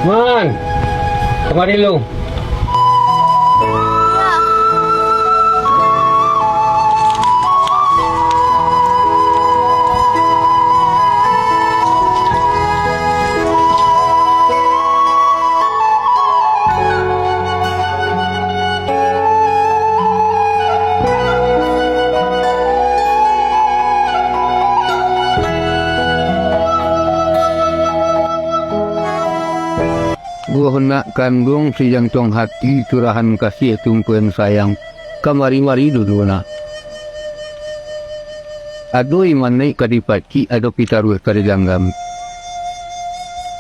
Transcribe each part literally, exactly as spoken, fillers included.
Man, kamari lu. Buah nak kanduang, si jantuang hati, curahan kasih, tumpuan sayang, kamari-mari dudu nak. Ado iman naik ka dipacik, ado pitaruah ka diganggam.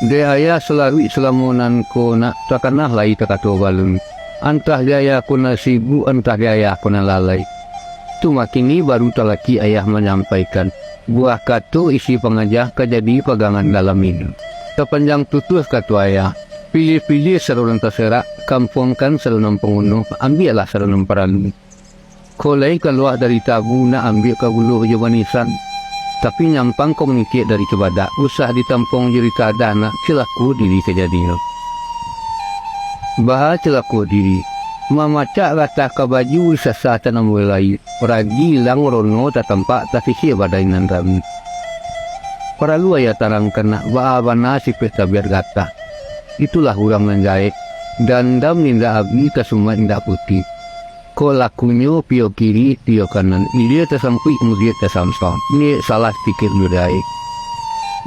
Dek ayah salaruik salamo nan ko nak, takana lai takato balun. Antah di ayah ko nan sibuk, antah di ayah ko nan lalai. Tu makini baru talakik ayah manyampaikan buah kato isi pangaja ka jadi pagangan dalam iduik. Sapanjang tutuah kato ayah, pilih-pilih saluruang taserak, kampuangkan saluruang pangunuh, ambiaklah saluruang paralu. Ko lai kaluah dari tabu nak ambiak ka guluah jo manisan, tapi nyampang ko mangikek dari cubadak, usah ditampuang jo ditadah nak, cilako diri ka jadinyo. Baa cilako diri, mamacak gatah ka baju, sasah tanam lai, ragi ilang rono tatampak, tasisik badai nan rami. Paralu ayah tarangkan nak, baa bana sipek tabiat gatah. Itulah urang nan jahek, dandam indak abih, kasumaik indak putiah. Ko lakunyo pio kiri, pio kanan, ilia tasampuik, mudiak tasansang, niaik salah satikik duo daek.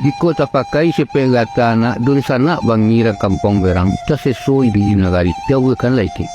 Jikok tapakai sipek gatah nak, dunsanak bangih kampuang berang, taseso di nagari, jauahkan lai kek.